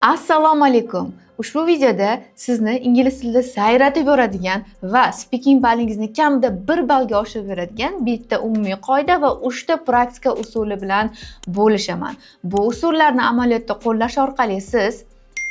Assalomu alaykum. Ushbu videoda sizni ingliz tilida sayratib yuboradigan va speaking ballingizni kamida 1 ballga oshirib beradigan bitta umumiy qoida va 3 ta praktika usuli bilan bo'lishaman. Bu usullarni amaliyotda qo'llash orqali siz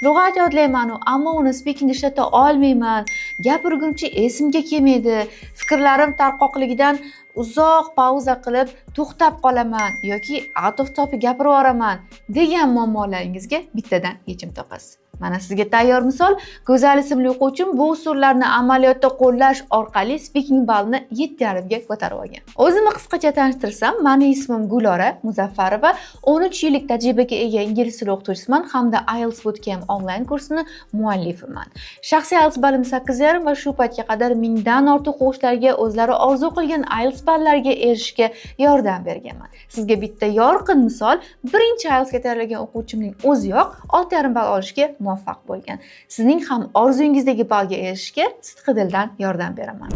lug'at yodlayman, ammo uni speakingda ishlata olmayman, gapirguncha esimga kelmaydi, fikrlarim tarqoqligidan uzoq pauza qilib to'xtab qolaman yoki out of topic gapirib yuboraman degan muammolaringizga bittadan yechim topasiz. Mana sizga tayyor misol. Go'zal ismli o'quvchim bu usullarni amaliyotda qo'llash orqali speaking ballni 7,5 ga ko'tarib olgan. O'zimni qisqacha tanishtirsam, mani ismim Gulora Muzaffarova, 13 yillik tajribaga ega ingliz tili o'qituvchisiman hamda IELTS Bootcamp onlayn kursini muallifiman. Shaxsiy IELTS ballim 8,5 va shu paytga qadar mingdan ortiq o'quvchilarga o'zlari orzu qilgan IELTS ballariga erishishga yordam berganman. Sizga bitta yorqin misol: birinchi IELTSga tayyorlagan o'quvchimning o'ziyoq 6,5 ball olishga muvaffaq bo'lgan. Sizning ham orzungizdagi ballga erishishga sidqi dildan yordam beraman.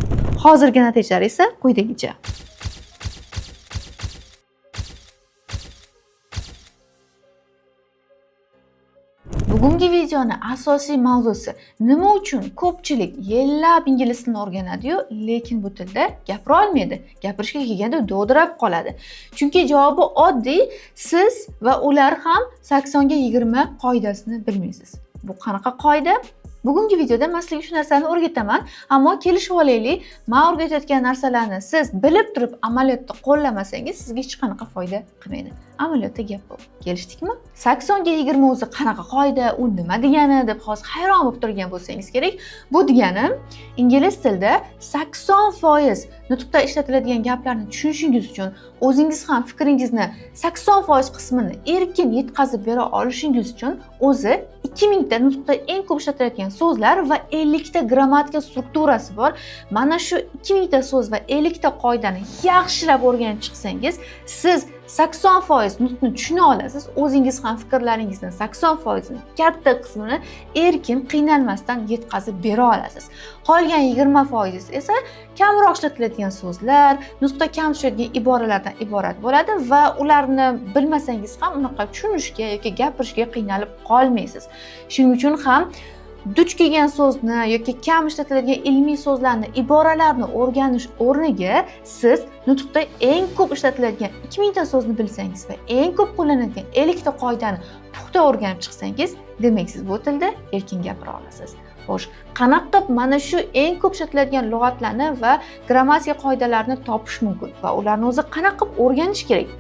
Hozirgi natijalar esa quyidagicha. Bugungi videoni asosiy mavzusi: nima uchun ko'pchilik yillab ingliz tilini o'rganadi-yu, lekin bu tilda gapira olmaydi, gapirishga kelganda dovdirab qoladi. Chunki javobi oddiy: siz va ular ham 80 ga 20 qoidasini bilmaysiz. Bu qanaqa qoida? Bugungi videoda man sizlarga shu narsani o'rgataman, ammo kelishib olaylik: man o'rgatayotgan narsalarni siz bilib turib amaliyotda qo'llamasangiz, sizga hech qanaqa foyda qilmaydi. Amaliyotda gap bu. Kelishdikmi? 80 ga 20 o'zi qanaqa qoida, u nima degani deb hozir hayron bo'lib turgan bo'lsangiz kerak. Bu degani, ingliz tilida 80% nutqda ishlatiladigan gaplarni tushunishingiz uchun, o'zingiz ham fikringizni 80% qismini erkin yetkazib bera olishingiz uchun o'zi 2000 ta nutqda eng ko'p ishlatiladigan so'zlar va 50 ta grammatika strukturasi bor. Mana shu 2000 ta so'z va 50 ta qoidani yaxshilab o'rganib chiqsangiz, siz 80% nutqni tushuna olasiz, o'zingiz ham fikrlaringizni 80%ini, katta qismini erkin, qiynalmasdan yetkazib bera olasiz. Qolgan 20% esa kamroq ishlatiladigan so'zlar, nutqda kam tushadigan iboralardan iborat bo'ladi va ularni bilmasangiz ham unaqa tushunishga yoki gapirishga qiynalib qolmaysiz. Shuning uchun ham duch kelgan so'zni yoki kam ishlatiladigan ilmiy so'zlarni, iboralarni o'rganish o'rniga siz nutqda eng ko'p ishlatiladigan 2000 ta so'zni bilsangiz va eng ko'p qo'llanadigan 50 ta qoidani puxta o'rganib chiqsangiz, demak, siz bu tilda erkin gapira olasiz. Xo'sh, qanaqa qilib mana shu eng ko'p ishlatiladigan lug'atlarni va grammatika qoidalarini topish mumkin va ularni o'zi qanaqa qilib o'rganish kerak?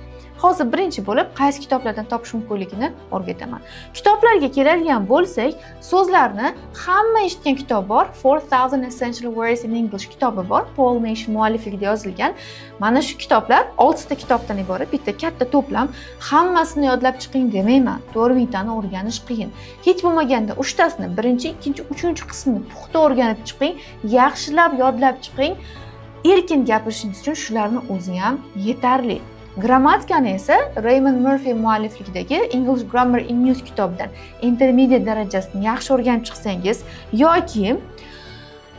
Hozir birinchi bo'lib qaysi kitoblardan topish mumkinligini o'rgataman. Kitoblarga keladigan bo'lsak, so'zlarni hamma eshitgan kitob bor, 4000 Essential Words in English kitobi bor, Paul Nation muallifligida yozilgan. Mana shu kitoblar oltita kitobdan iborat bitta katta to'plam. Hammasini yodlab chiqing demayman, 4000 tani o'rganish qiyin. Hech bo'lmaganda uchtasini, birinchi, ikkinchi, uchinchi qismini puxta o'rganib chiqing, yaxshilab yodlab chiqing. Erkin gapirishingiz uchun shularni o'zi ham yetarli. Grammatikani esa Raymond Murphy muallifligidagi English Grammar in Use kitobidan intermediate darajasini yaxshi o'rganib chiqsangiz yoki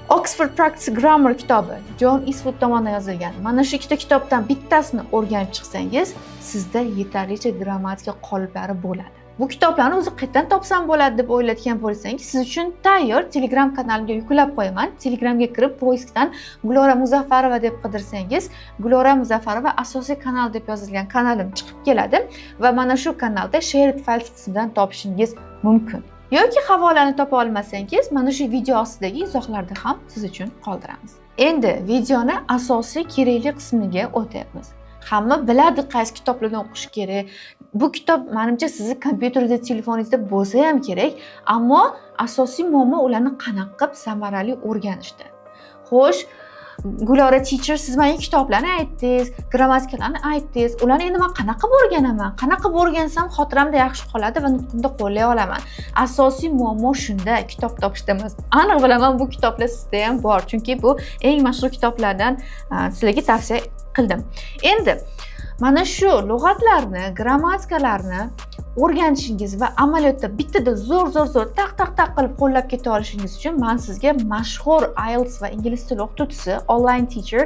Oxford Practice Grammar kitobi, John Eastwood tomonidan yozilgan, mana shu ikkita kitobdan bittasini o'rganib chiqsangiz, sizda yetarlicha grammatika qoliplari bo'ladi. Bu kitoblarni o'zi qayerdan topsam bo'ladi deb o'ylayotgan bo'lsangiz, siz uchun tayyor Telegram kanalimga yuklab qo'yaman. Telegramga kirib, поиск dan Gulora Muzaffarova deb qidirsangiz, Gulora Muzaffarova asosiy kanal deb yozilgan kanalim chiqib keladi va mana shu kanalda shared files qismidan topishingiz mumkin. Yoki havolani topa olmasangiz, mana shu video ostidagi izohlarda ham siz uchun qoldiramiz. Endi videoni asosiy kerakli qismiga o'tyapmiz. Hamma biladi qaysi kitoblardan o'qish kerak. Bu kitob, manimcha, sizni kompyuteringizda, telefoningizda bo'lsa ham kerak, ammo asosiy muammo ularni qanaqa qilib samarali o'rganishda. Xo'sh, Gulora teacher, siz menga kitoblarni aytdingiz, grammatikalarni aytdingiz, ularni endi man qanaqa qilib o'rganaman? Qanaqa qilib o'rgansam xotiramda yaxshi qoladi va nutqimda qo'llay olaman? Asosiy muammo shunda, kitob topishda emas. Aniq bilaman, bu kitoblar sizda ham bor, chunki bu eng mashhur kitoblardan sizlarga tavsiya qildim. Endi Mana shu lug'atlarni, grammatikalarni o'rganishingiz va amaliyotda bittada zo'r, zo'r, zo'r, taq, taq, taq qilib qo'llab keta olishingiz uchun man sizga mashhur IELTS va ingliz tili o'qituvchisi, online teacher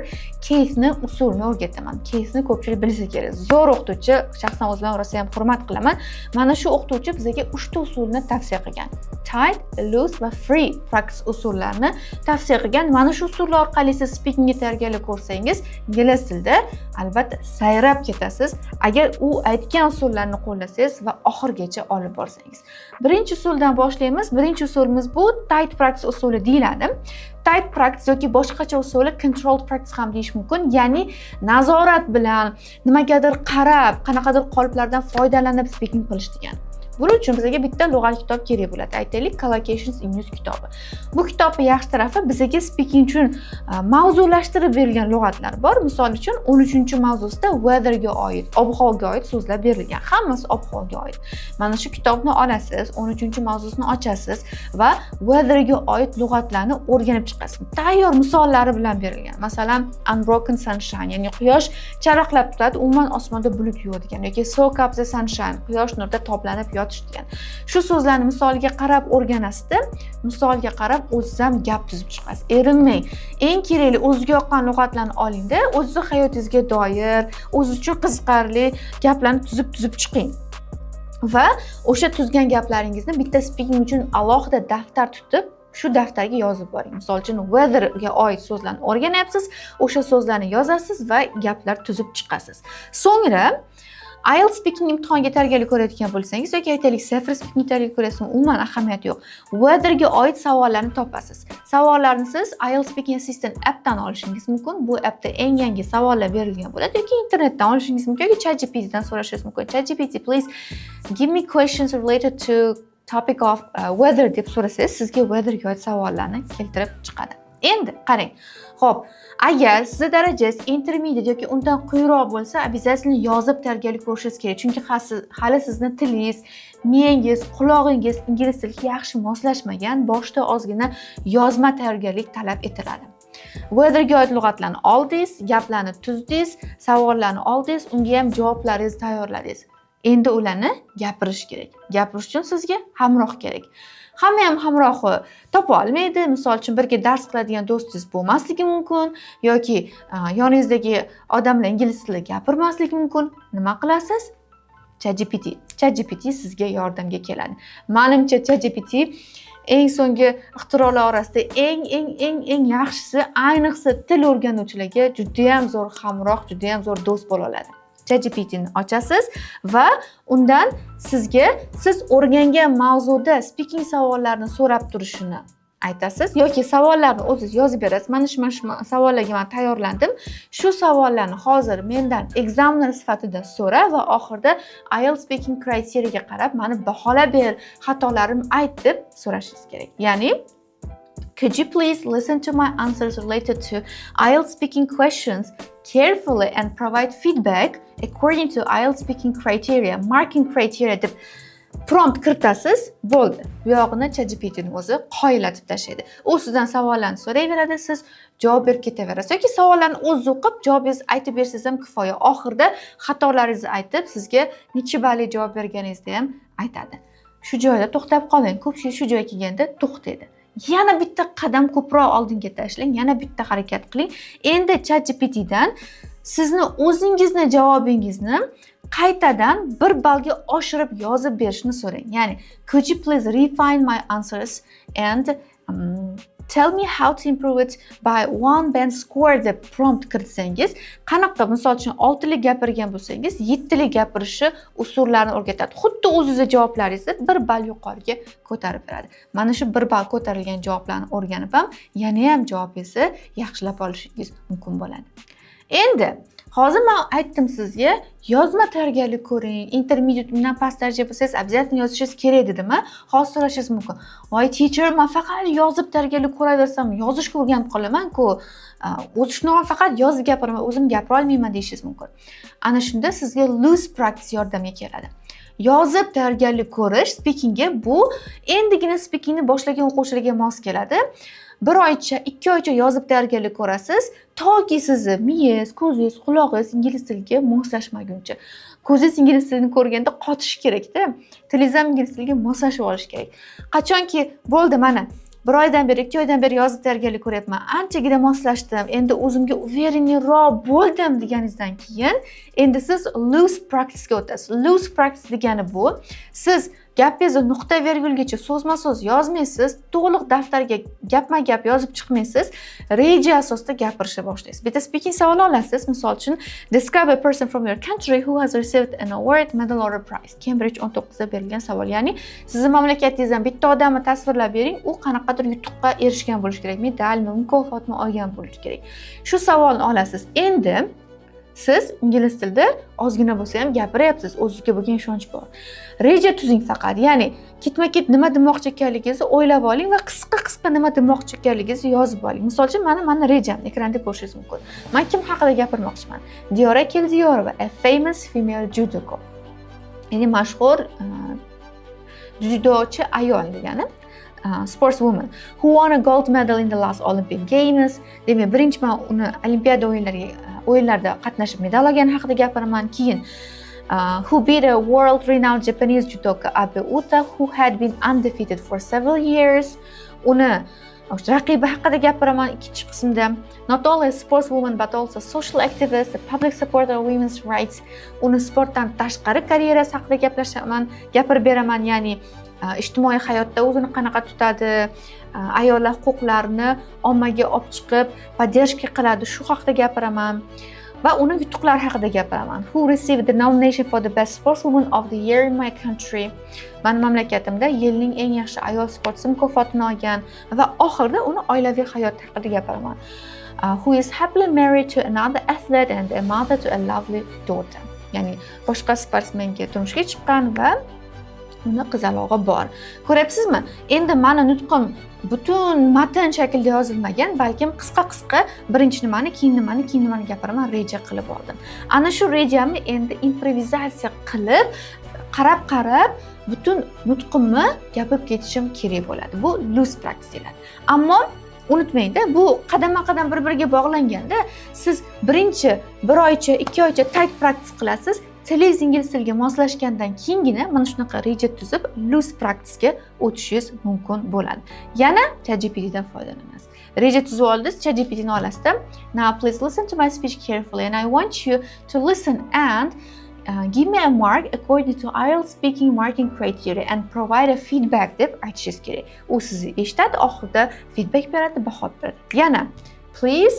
Keytni usulini o'rgataman. Keytni ko'pchilik bilsa kerak, zo'r o'qituvchi, shaxsan o'zim ham rosa ham hurmat qilaman. Mana shu o'qituvchi bizga uchta usulni tavsiya qilgan: tight, loose va free practice usullarini tavsiya qilgan. Mana shu usullar orqali siz speakingga tayyorgarlik ko'rsangiz, ingliz tilida albatta sayrab ketasiz, agar u aytgan usullarni qo'llasangiz va oxirigacha olib borsangiz. Birinchi usuldan boshlaymiz. Birinchi usulimiz bu tight practice usuli deyiladi. Tight practice yoki boshqacha usuli controlled practice ham deyish mumkin, ya'ni nazorat bilan, nimagadir qarab, qanaqadir qoliplardan foydalanib speaking qilish degani. Buning uchun bizga bitta lug'at kitob kerak bo'ladi, aytaylik, Collocations in Use kitobi. Bu kitobni yaxshi tarafi, bizga speaking uchun mavzulashtirib berilgan lug'atlar bor. Misol uchun, 13-mavzusida weatherga oid, ob havoga oid so'zlar berilgan, hammasi ob havoga oid. Mana shu kitobni olasiz, 13-mavzusini ochasiz va weatherga oid lug'atlarni o'rganib chiqasiz. Tayyor misollari bilan berilgan. Masalan, unbroken sunshine, ya'ni quyosh charaqlab turadi, umuman osmonda bulut yo'q degan, yoki soak up the sunshine, quyosh nurida toblanib yotish degan. Shu so'zlarni misolga qarab o'rganasizda, misolga qarab o'zingiz ham gap tuzib chiqasiz. Erinmang, eng kerakli, o'zizga yoqqan lug'atlarni olingda, o'zizni hayotingizga doir, o'ziz uchun qiziqarli gaplarni tuzib tuzib chiqing va o'sha tuzgan gaplaringizni bitta speaking uchun alohida daftar tutib, shu daftarga yozib boring. Misol uchun, weatherga oid so'zlarni o'rganyapsiz, o'sha so'zlarni yozasiz va gaplar tuzib chiqasiz. So'ngra IELTS speaking imtihoniga tayyorgarlik ko'rayotgan bo'lsangiz yoki, aytaylik, CEFR speaking tayyorgarlik ko'ryapsiz, umuman ahamiyati yo'q. Weatherga oid savollarni topasiz. Savollarni siz IELTS Speaking Assistant appdan olishingiz mumkin. Bu appda eng yangi savollar berilgan bo'ladi yoki internetdan olishingiz mumkin yoki ChatGPTdan so'rashingiz mumkin. "ChatGPT, please give me questions related to topic of weather" deb so'rasangiz, sizga weatherga oid savollarni keltirib chiqadi. Endi qarang. Xo'p, agar sizni darajangiz intermediate yoki undan quyiroq bo'lsa, обязательно yozib tayyorgarlik ko'rishingiz kerak. Chunki hali sizni tilingiz, miyangiz, qulog'ingiz ingliz tiliga yaxshi moslashmagan, boshda ozgina yozma tayyorgarlik talab etiladi. Weatherga oid lug'atlarni oldingiz, gaplarni tuzdingiz, savollarni oldingiz, unga ham javoblaringizni tayyorladingiz. Endi ularni gapirish kerak. Gapirish uchun sizga hamroh kerak. Hamma ham hamrohi topa olmaydi. Misol uchun, birga dars qiladigan do'stingiz bo'lmasligi mumkin yoki yoningizdagi odamlar ingliz tilida gapirmasligi mumkin. Nima qilasiz? ChatGPT. ChatGPT sizga yordamga keladi. Manimcha, ChatGPT eng so'nggi ixtirolar orasida eng, eng, eng, eng yaxshisi, ayniqsa til o'rganuvchilarga judayam zo'r hamroh, judayam zo'r do'st bo'la oladi. ChatGPTni ochasiz va undan sizga siz o'rgangan mavzuda speaking savollarini so'rab turishini aytasiz yoki savollarni o'zingiz yozib berasiz. Mana shu savollarga man tayyorlandim. Shu savollarni hozir mendan examiner sifatida so'ra va oxirida IELTS speaking criteriaga qarab mani baholab ber, xatolarimni ayt deb so'rashingiz kerak. Ya'ni, "Could you please listen to my answers related to IELTS speaking questions carefully and provide feedback according to IELTS speaking criteria, marking criteria" deb prompt kiritasiz, bo'ldi. Bu yog'ini ChatGPTning o'zi qoyillatib tashlaydi. U sizdan savollarni so'rayveradi, siz javob berib ketaverasiz yoki savollarni o'zingiz o'qib, javobingizni aytib bersangiz ham kifoya. Oxirida xatolaringizni aytib, sizga necha balli javob berganingizni ham aytadi. Shu joyda to'xtab qoling. Ko'pchilik shu joyga kelganda to'xtaydi. Yana bitta qadam ko'proq oldinga tashlang, yana bitta harakat qiling. Endi ChatGPTdan sizni o'zingizni javobingizni qaytadan bir ballga oshirib yozib berishni so'rang. Ya'ni, "Could you please refine my answers and tell me how to improve it by one band score" deb prompt kiritsangiz, qanaqa, misol uchun, oltilik gapirgan bo'lsangiz, yettilik gapirishi usullarini o'rgatadi. Xuddi o'zingizni javoblaringizni bir ball yuqoriga ko'tarib beradi. Mana shu bir ball ko'tarilgan javoblarni o'rganib ham yana ham javobingizni yaxshilab olishingiz mumkin bo'ladi. Endi hozir man aytdim sizga, yozma tayyorgarlik ko'ring, intermediate, undan past daraja bo'lsangiz, обязательно yozishingiz kerak dedim. Hozir so'rashingiz mumkin: "Voy, teacher, man faqat yozib tayyorgarlik ko'raversam, yozishga o'rganib qolaman-ku, o'zi shunaqa faqat yozib gapiraman, o'zim gapira olmayman", deyishingiz mumkin. Ana shunda sizga loose practice yordamga keladi. Yozib tayyorgarlik ko'rish speakingga, bu endigina speakingni boshlagan o'quvchilarga mos keladi. Bir oycha, 2 oycha yozib tayyorgarlik ko'rasiz. Toki sizni miyangiz, ko'zingiz, qulog'ingiz ingliz tiliga moslashmaguncha. Ko'zingiz ingliz tilini ko'rganda qotishi kerakda, tilingiz ham ingliz tiliga moslashib olishi kerak. Qachonki bo'ldi, mana bir oydan beri, 2 oydan beri yozib tayyorgarlik ko'ryapman, anchagina moslashdim, endi o'zimga уверенный roq bo'ldim deganingizdan keyin endi siz loose practice ga o'tasiz. Loose practice degani bu siz gapingizni nuqta, vergulgacha so'zma so'z yozmaysiz, to'liq daftarga gapma gap yozib chiqmaysiz, reja asosida gapirishni boshlaysiz. Bitta speaking savol olasiz, misol uchun, "Describe a person from your country who has received an award, medal or a prize." Cambridge 19da berilgan savol, ya'ni sizni mamlakatingizdan bitta odamni tasvirlab bering, u qanaqadir yutuqqa erishgan bo'lishi kerak, medalmi, mukofotmi olgan bo'lishi kerak. Shu savolni olasiz. Endi siz ingliz tilida ozgina bo'lsa ham gapiryapsiz, o'zizga bo'lgan ishonch bor. Reja tuzing faqat, ya'ni ketma ket nima demoqchi ekanligingizni o'ylab oling va qisqa qisqa nima demoqchi ekanligingizni yozib oling. Misol uchun, mani rejam ekranda ko'rishingiz mumkin. Man kim haqida gapirmoqchiman? Diyora Keldiyorova, a famous female judoka, ya'ni mashhur dzyudochi ayol degani, sportswoman who won a gold medal in the last Olympic Games. Demak, birinchi man uni olimpiada o'yinlarida qatnashib medal olgani haqida gapiraman. Keyin who beat a world renowned Japanese judoka Abe Uta, who had been undefeated for several years. Uni o'sha raqibi haqida gapiraman ikkinchi qismda. Not only a sportswoman, but also social activist, a public supporter of women's rights. Uni sportdan tashqari karyerasi haqida gaplashaman, gapirib beraman, ya'ni ijtimoiy hayotda o'zini qanaqa tutadi, ayollar huquqlarini ommaga olib chiqib, поддержка qiladi, shu haqida gapiraman va uni yutuqlari haqida gapiraman. Who received the nomination for the best sportswoman of the year in my country. Mani mamlakatimda yilning eng yaxshi ayol sportchisi mukofotini olgan. Va oxirida uni oilaviy hayoti haqida gapiraman. Who is happily married to another athlete and a mother to a lovely daughter. Ya'ni boshqa sportsmenga turmushga chiqqan va uni qizalog'i bor. Ko'ryapsizmi? Endi mani nutqim butun matn shaklida yozilmagan, balkim qisqa qisqa birinchi nimani, keyin nimani, keyin nimani gapiraman, reja qilib oldim. Ana shu rejamni endi improvizatsiya qilib, qarab qarab butun nutqimni gapirib ketishim kerak bo'ladi. Bu loose practice deyiladi. Ammo unutmangda, bu qadamma qadam bir biriga bog'langanda siz birinchi bir oycha, 2 oycha tight practice qilasiz, tilingiz ingliz tiliga moslashgandan keyingina mana shunaqa reja tuzib loose practice ga o'tishingiz mumkin bo'ladi. Yana ChatGPTdan foydalanasiz. Reja tuzib oldingiz, ChatGPTni olasizda, "Now please listen to my speech carefully, and I want you to listen and give me a mark according to IELTS speaking marking criteria and provide a feedback" deb aytishingiz kerak. U sizni eshitadi, oxirida feedback beradi, baho beradi. Yana "Please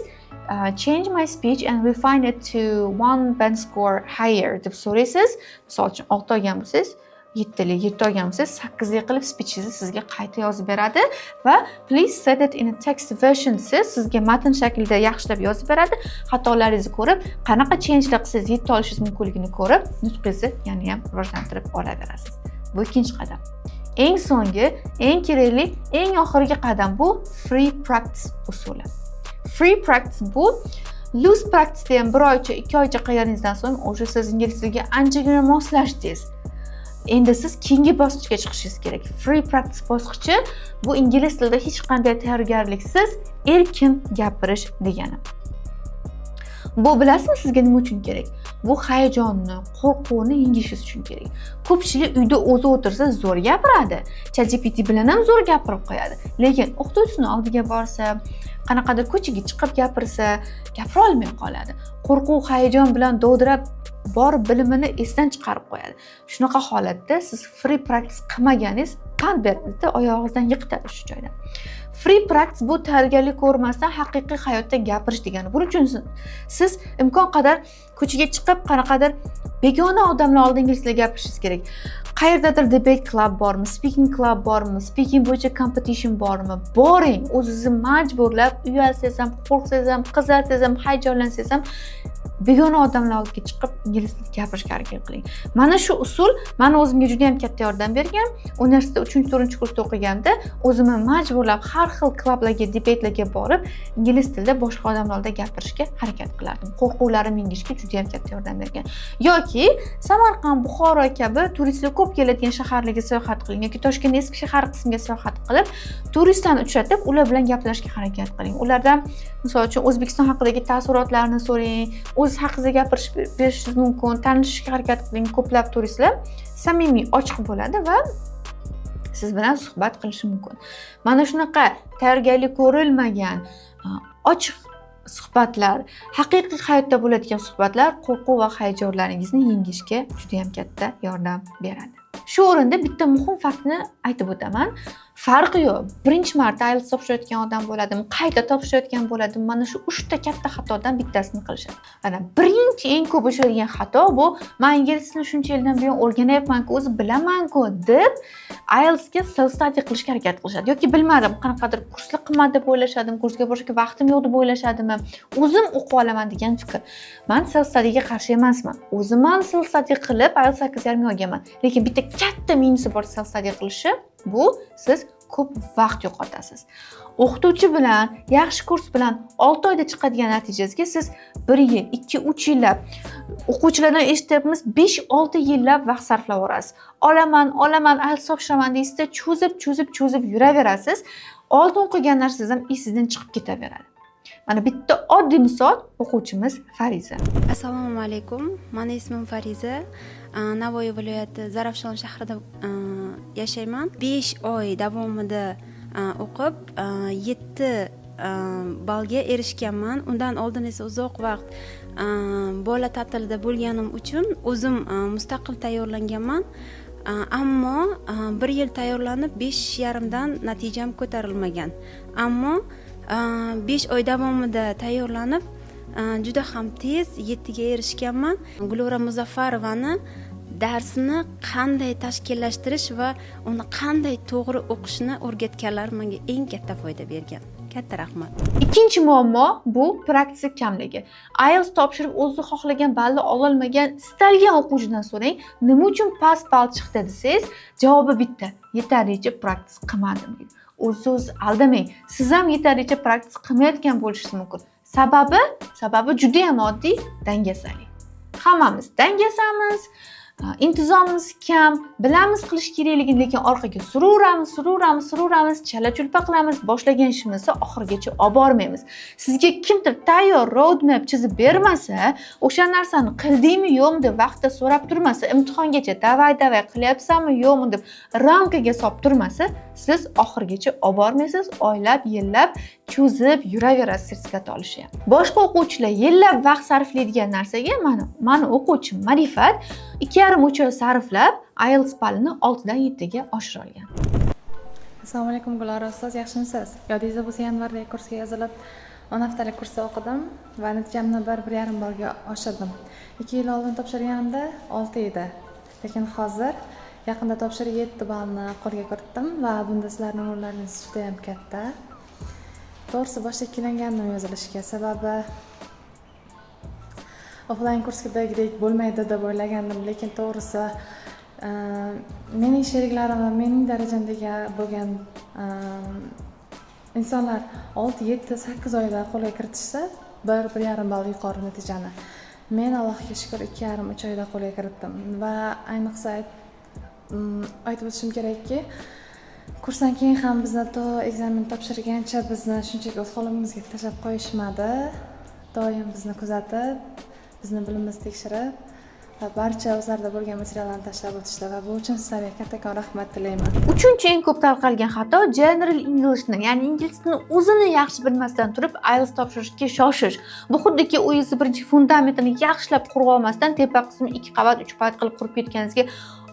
change my speech and refine it to one band score higher" deb so'raysiz. Misol uchun, 6 olgan bo'lsangiz 7lik, 7 olgan bo'lsangiz 8lik qilib speechingizni sizga qayta yozib beradi va "Please set it in a text version" desangiz, sizga matn shaklida yaxshilab yozib beradi. Xatolaringizni ko'rib, qanaqa changelar qilsangiz 7 olishingiz mumkinligini ko'rib, nutqingizni yana ham rivojlantirib olaverasiz. Bu ikkinchi qadam. Eng so'nggi, eng kerakli, eng oxirgi qadam bu free practice usuli. Free practice bu loose practice ham bir oycha, 2 oycha qilganingizdan so'ng уже siz ingliz tiliga anchagina moslashdingiz. Endi siz keyingi bosqichga chiqishingiz kerak. Free practice bosqichi bu ingliz tilida hech qanday tayyorgarliksiz erkin gapirish degani. Bu, bilasizmi, sizga nima uchun kerak? Bu hayajonni, qo'rquvni yengishingiz uchun kerak. Ko'pchilik uyda o'zi o'tirsa zo'r gapiradi, ChatGPT bilan ham zo'r gapirib qo'yadi, lekin o'qituvchisini oldiga borsa, qanaqadir ko'chaga chiqib gapirsa, gapira olmay qoladi. Qo'rquv, hayajon bilan dovdirab, bor bilimini esdan chiqarib qo'yadi. Shunaqa holatda siz free practice qilmaganingiz pand beradida, oyog'ingizdan yiqitadi shu joyda. Free practice bu tayyorgarlik ko'rmasdan haqiqiy hayotda gapirish degani. Buning uchun siz imkon qadar ko'chaga chiqib, qanaqadir begona odamlar oldida ingliz tilida gapirishingiz kerak. Qayerdadir debate club bormi, speaking club bormi, speaking bo'yicha competition bormi, boring, o'zingizni majburlab, uyalsangiz ham, qo'rqsangiz ham, qizarsangiz ham, hayajonlansangiz ham. Begona odamlar oldiga chiqib, ingliz tilida gapirishga harakat qiling. Mana shu usul mani o'zimga juda yam katta yordam bergan. Universitetda uchinchi, to'rtinchi kursda o'qiganimda o'zimni majburlab har xil klublarga, debatelarga borib, ingliz tilida boshqa odamlar oldida gapirishga harakat qilardim. Qo'rquvlarimni yengishga juda yam katta yordam bergan. Yoki Samarqand, Buxoro kabi turistlar ko'p keladigan shaharlarga sayohat qiling yoki Toshkent eski shahar qismiga sayohat qilib, turistlarni uchratib, ular bilan gaplashishga harakat qiling. Ulardan, misol uchun, O'zbekiston haqidagi taassurotlarni so'rang, o'z haqingizda gapirish berishingiz mumkin, tanishishga harakat qiling. Ko'plab turistlar samimiy, ochiq bo'ladi va siz bilan suhbat qilishi mumkin. Mana shunaqa tayyorgarlik ko'rilmagan ochiq suhbatlar, haqiqiy hayotda bo'ladigan suhbatlar qo'rquv va hayajonlaringizni yengishga judayam katta yordam beradi. Shu o'rinda bitta muhim faktni aytib o'taman. Farqi yo'q, birinchi marta IELTS topshirayotgan odam bo'ladimi, qayta topshirayotgan bo'ladimi, mana shu uchta katta xatodan bittasini qilishadi. Mana birinchi, eng ko'p uchraydigan xato bu: "Man ingliz tilini shuncha yildan buyon o'rganyapmanku, o'zi bilamanku", deb IELTSga self study qilishga harakat qilishadi yoki bilmadim, qanaqadir kurslar qimmat deb o'ylashadimi, kursga borishga vaqtim yo'q deb o'ylashadimi, o'zim o'qib olaman degan fikr. Man self studyga qarshi emasman, o'zim ham self study qilib IELTS 8,5 olganman, lekin bitta katta minusi bor self study qilishi: bu siz ko'p vaqt yo'qotasiz. O'qituvchi bilan, yaxshi kurs bilan 6 oyda chiqadigan natijasiga siz bir yil, 2-3 yillab, o'quvchilardan eshityapmiz, 5-6 yillab vaqt sarflab yuborasiz. Olaman, olaman, IELTS topshiraman deysizda, cho'zib, cho'zib, cho'zib yuraverasiz. Oldin o'qigan narsangiz ham esingizdan chiqib ketaveradi. Mana bitta oddiy misol: o'quvchimiz Fariza. Assalomu alaykum, mani ismim Fariza. Navoiy viloyati Zarafshon shahrida yashayman. 5 oy davomida o'qib, 7 ballga erishganman. Undan oldin esa uzoq vaqt bola ta'tilida bo'lganim uchun o'zim mustaqil tayyorlanganman. Ammo bir yil tayyorlanib, 5,5dan natijam ko'tarilmagan. Ammo 5 oy davomida tayyorlanib, juda ham tez 7ga erishganman. Gulora Muzaffarovani darsni qanday tashkillashtirish va uni qanday to'g'ri o'qishni o'rgatganlar menga eng katta foyda bergan. Katta rahmat. Ikkinchi muammo bu praktika kamligi. IELTS topshirib, o'zi xohlagan balli ololmagan istalgan o'quvchidan so'rang, nima uchun past ball chiqdi desangiz, javobi bitta: "Yetarlicha praktika qilmadim", deydi. O'zi o'zi aldamang, siz ham yetarlicha praktika qilmayotgan bo'lishingiz mumkin. Sababi judayam oddiy: dangasalik. Hammamiz dangasamiz, intizomimiz kam. Bilamiz qilish kerakligini, lekin orqaga suraveramiz, suraveramiz, suraveramiz, chala chulpa qilamiz, boshlagan ishimizni oxirigacha olib bormaymiz. Sizga kimdir tayyor roadmap chizib bermasa, o'sha narsani qildingmi, yo'qmi deb vaqtda so'rab turmasa, imtihongacha "давай, давай, qilyapsanmi, yo'qmi" deb ramkaga solib turmasa, siz oxirigacha olib bormaysiz, oylab, yillab cho'zib yuraverasiz sertifikat olishni ham. Boshqa o'quvchilar yillab vaqt sarflaydigan narsaga mani o'quvchim Ma'rifat 2,5-3 oy sarflab, IELTS ballini 6dan 7ga oshira olgan. Assalomu alaykum, Gulora ustoz, yaxshimisiz? Yodingizda bo'lsa, yanvardagi kursga yozilib, 10 haftalik kursda o'qidim va natijamni 1-1,5 ballga oshirdim. 2 yil oldin topshirganimda 6 edi, lekin hozir yaqinda topshirib, 7 ballni qo'lga kiritdim va bunda sizlarni rollaringiz judayam katta. To'g'risi, boshida ikkilangandim yozilishga, sababi offlayn kursdagidek bo'lmaydi deb o'ylagandim, lekin to'g'risi, mening sheriklarim va mening darajamdagi bo'lgan insonlar 6, 7, 8 oyda qo'lga kiritishsa 1-1,5 ball yuqori natijani, men, Allohga shukur, 2,5-3 oyda qo'lga kiritdim. Va ayniqsa aytib o'tishim kerakki, kursdan keyin ham bizni to экзамен topshirgancha bizni shunchaki o'z holimizga tashlab qo'yishmadi. Doim bizni kuzatib, bizni bilimimizni tekshirib va barcha o'zlarida bo'lgan materiallarni tashlab o'tishdi va bu uchun sizlarga kattakon rahmat tilayman. Uchinchi eng ko'p tarqalgan xato: general Englishni, ya'ni ingliz tilini o'zini yaxshi bilmasdan turib IELTS topshirishga shoshish. Bu xuddiki uyingizni birinchi fundamentini yaxshilab qurib olmasdan, tepa qismini ikki qavat, uch qavat qilib qurib ketganingizga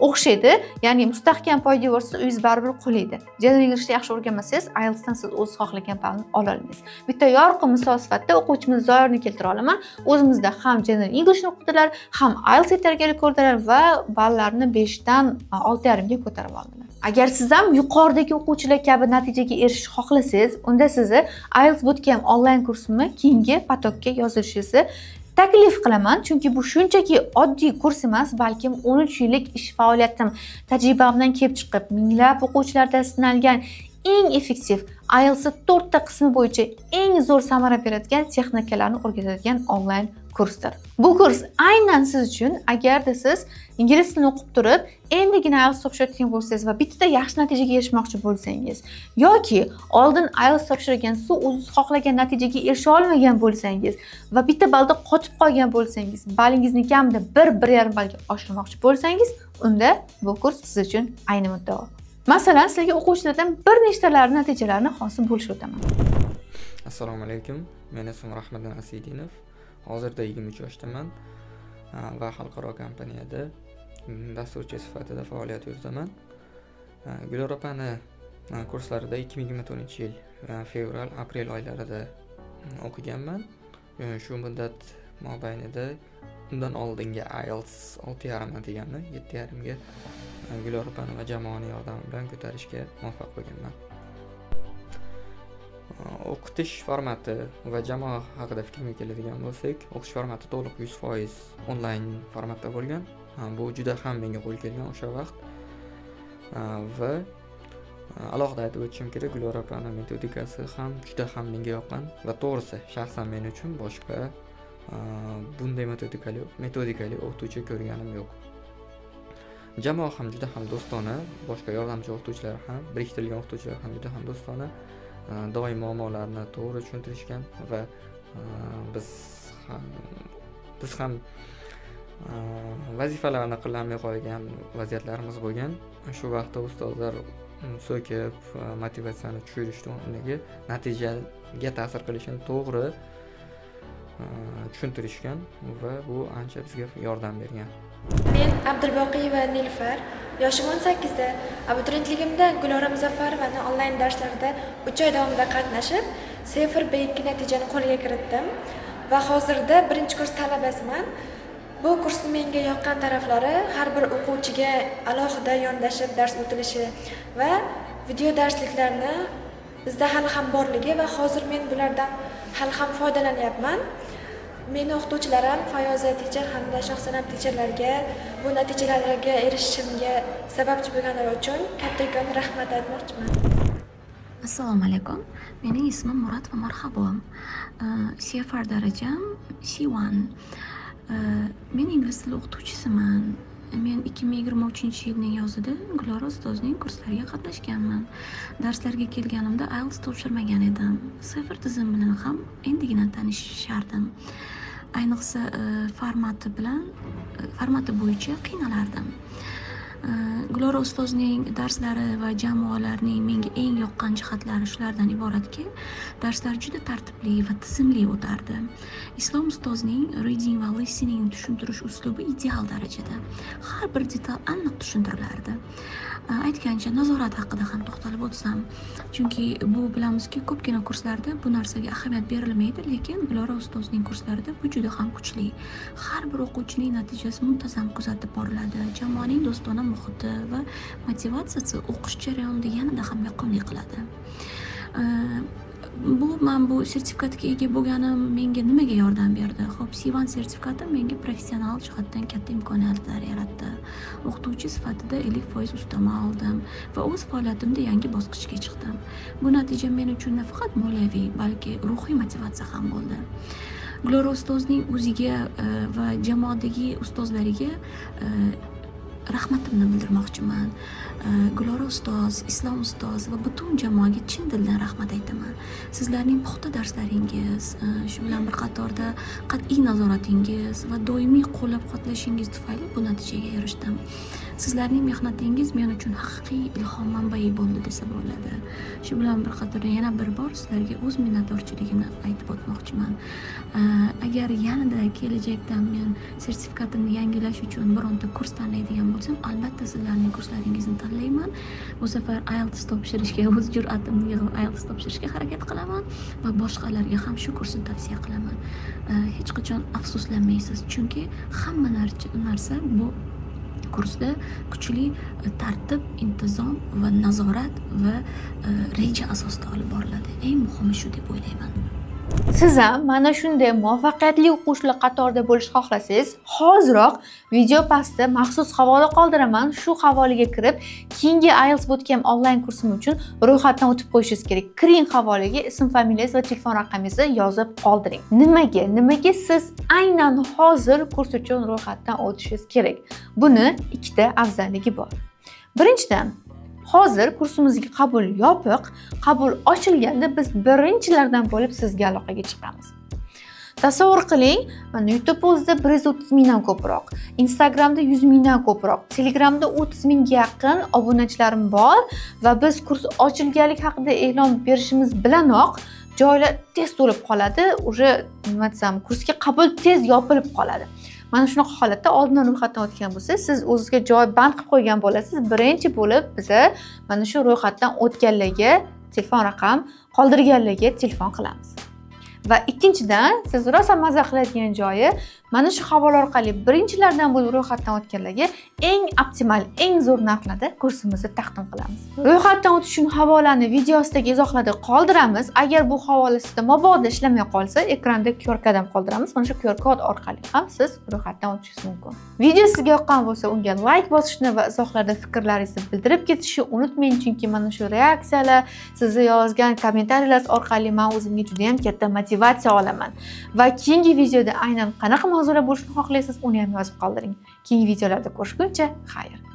o'xshaydi. Ya'ni mustahkam poydevorsiz uyingiz baribir qulaydi. General Englishni yaxshi o'rganmasangiz, IELTSdan siz o'ziz xohlagan ballni ololmaysiz. Bitta yorqin misol sifatida o'quvchimiz Zoirni keltira olaman. O'zimizda ham General Englishni o'qidilar, ham IELTS tayyorgarlik ko'rdilar va ballarni 5dan 6,5ga ko'tarib oldilar. Agar siz ham yuqoridagi o'quvchilar kabi natijaga erishishni xohlasangiz, unda sizni IELTS Bootcamp onlayn kursimni keyingi поток ka yozilishingizni Taklif qilaman, chunki bu shunchaki oddiy kurs emas, balkim 13 yillik ish faoliyatim, tajribamdan kelib chiqib, minglab o'quvchilarda sinalgan eng effektiv, IELTS to'rtta qismi bo'yicha eng zo'r samara beradigan texnikalarni o'rgatadigan onlayn kursdir. Bu kurs aynan siz uchun, agarda siz ingliz tilini o'qib turib, endigina IELTS topshirayotgan bo'lsangiz va bittada yaxshi natijaga erishmoqchi bo'lsangiz yoki oldin IELTS topshirgan, siz o'zingiz xohlagan natijaga erisha olmagan bo'lsangiz va bitta ballda qotib qolgan bo'lsangiz, ballingizni kamida 1-1,5 ballga oshirmoqchi bo'lsangiz, unda bu kurs siz uchun ayni muddao. Masalan, sizlarga o'quvchilardan bir nechtalarini natijalarini hozir bo'lishib o'taman. Assalomu alaykum. Meni ismim Rahmadan Asidinov. Hozirda 23 yoshdaman va xalqaro kompaniyada dasturchi sifatida faoliyat yuritaman. Gulor opani kurslarida 2024 yil fevral, aprel oylarida o'qiganman. Shu muddat mobaynida undan oldingi IELTS 6,5 natijangizni 7,5 ga Gulor opani va jamoani yordami bilan ko'tarishga muvaffaq bo'lganman. O'qitish formati va jamoa haqida fikrimga keladigan bo'lsak, o'qitish formati to'liq 100% onlayn formatda bo'lgan. Bu juda ham menga qo'l kelgan o'sha vaqt va alohida aytib o'tishim kerak, Gulor opani metodikasi ham juda ham menga yoqqan va to'g'risi, shaxsan men uchun boshqa bunday metodikali o'qituvchi ko'rganim yo'q. Jamoa ham juda ham do'stona, boshqa yordamchi o'qituvchilar ham, biriktirilgan o'qituvchilar ham juda ham do'stona, doim muammolarni to'g'ri tushuntirishgan va biz ham vazifalarni qilolmay qolgan vaziyatlarimiz bo'lgan. Shu vaqtda ustozlar so'kib, motivatsiyani tushirishni o'rniga natijaga ta'sir qilishini to'g'ri tushuntirishgan va bu ancha bizga yordam bergan. Men Abdulboqiyeva Nilufar, yoshim 18 da. Abituriyentligimda Gulora Muzaffarovani onlayn darslarida 3 oy davomida qatnashib, CEFR B2 natijani qo'lga kiritdim va hozirda birinchi kurs talabasiman. Bu kursni menga yoqqan taraflari har bir o'quvchiga alohida yondashib dars o'tilishi va video darsliklarni bizda hali ham borligi va hozir men bulardan hali ham foydalanyapman. Meni o'qituvchilarim Fayoza teacher hamda Shohsanam teacherlarga bu natijalarga erishishimga sababchi bo'lganlari uchun kattakon rahmat aytmoqchiman. Assalomu alaykum. Mening ismim Murat va marhabo. CEFR darajam C1. Men ingliz tili o'qituvchisiman. Men 2023-yilning yozida Gulora ustozning kurslariga qatnashganman. Darslarga kelganimda IELTS topshirmagan edim. CEFR tizimi bilan ham endigina tanishardim. Ayniqsa, formati bo'yicha qiynalardim. Gulora ustozning darslari va jamoalarning menga eng yoqqan jihatlari shulardan iboratki, darslar juda tartibli va tizimli o'tardi. Islom ustozning reading va listening tushuntirish uslubi ideal darajada. Har bir detal aniq tushuntirilardi. Aytgancha, nazorat haqida ham to'xtalib o'tsam, chunki bu bilamizki, ko'pgina kurslarda bu narsaga ahamiyat berilmaydi, lekin Gulora ustozning kurslarida bu juda ham kuchli. Har bir o'quvchining natijasi muntazam kuzatib boriladi. Jamoaning do'stona muhiti va motivatsiyasi o'qish jarayonida yanada ham yoqimli qiladi. Bu man bu sertifikatga ega bo'lganim menga nimaga yordam berdi? Xo'p, C1 sertifikati menga professional jihatdan katta imkoniyatlar yaratdi. O'qituvchi sifatida 50% ustama oldim va o'z faoliyatimda yangi bosqichga chiqdim. Bu natija men uchun nafaqat moliyaviy, balki ruhiy motivatsiya ham bo'ldi. Gulora ustozning o'ziga va jamoadagi ustozlariga rahmatimni bildirmoqchiman. Gulora ustoz, Islom ustoz va butun jamoaga chin dildan rahmat aytaman. Sizlarning puxta darslaringiz, shu bilan bir qatorda qat'iy nazoratingiz va doimiy qo'llab-quvvatlashingiz tufayli bu natijaga erishdim. Sizlarning mehnatingiz men uchun haqiqiy ilhom manbai bo'ldi desa bo'ladi. Shu bilan bir qatorda yana bir bor sizlarga o'z minnatdorchiligimni aytib o'tmoqchiman. Agar yanada kelajakda men sertifikatimni yangilash uchun bironta kurs tanlaydigan bo'lsam, albatta sizlarning kurslaringizni tanlayman. Bu safar IELTS topshirishga o'z jur'atimni yig'ib IELTS topshirishga harakat qilaman va boshqalarga ham shu kursni tavsiya qilaman. Hech qachon afsuslanmaysiz, chunki hamma narsa bu kursda kuchli tartib, intizom va nazorat va reja asosida olib boriladi. Eng muhimi shu deb o'ylayman. Siz ham mana shunday muvaffaqiyatli o'quvchilar qatorida bo'lishni xohlasangiz, hoziroq video pastda maxsus havola qoldiraman. Shu havolaga kirib, keyingi IELTS Bootcamp onlayn kursim uchun ro'yxatdan o'tib qo'yishingiz kerak. Kiring havolaga, ism, familiyangiz va telefon raqamingizni yozib qoldiring. Nimaga? Nimaga siz aynan hozir kurs uchun ro'yxatdan o'tishingiz kerak? Buni ikkita afzalligi bor. Birinchidan, hozir kursimizga qabul yopiq. Qabul ochilganda biz birinchilardan bo'lib sizga aloqaga chiqamiz. Tasavvur qiling, mana YouTube o'zida 130 mingdan ko'proq, Instagramda 100 mingdan ko'proq, Telegramda 30 mingga yaqin obunachilarim bor va biz kurs ochilganlik haqida e'lon berishimiz bilanoq joylar tez to'lib qoladi. Уже, nima desam, kursga qabul tez yopilib qoladi. Mana shunaqa holatda oldindan ro'yxatdan o'tgan bo'lsangiz, siz o'zizga joy band qilib qo'ygan bo'lasiz. Birinchi bo'lib biza mana shu ro'yxatdan o'tganlarga, telefon raqam qoldirganlarga telefon qilamiz. Va ikkinchidan, siz rosa maza qiladigan joyi, mana shu havola orqali birinchilardan bo'lib ro'yxatdan o'tganlarga eng optimal, eng zo'r narxlarda kursimizni taqdim qilamiz. Ro'yxatdan o'tish uchun havolani video ostidagi izohlarda qoldiramiz. Agar bu havola sizda mabodo ishlamay qolsa, ekranda QR kod ham qoldiramiz. Mana shu QR kod orqali ham siz ro'yxatdan o'tishingiz mumkin. Video sizga yoqqan bo'lsa, unga layk bosishni va izohlarda fikrlaringizni bildirib ketishni unutmang, chunki mana shu reaksiyalar, sizni yozgan kommentariyalar orqali man o'zimga juda ham katta motivatsiya olaman. Va keyingi videoda aynan qanaqa mavzular bo'lishini xohlaysiz, uni ham yozib qoldiring. Keyingi videolarda ko'rishguncha, xayr.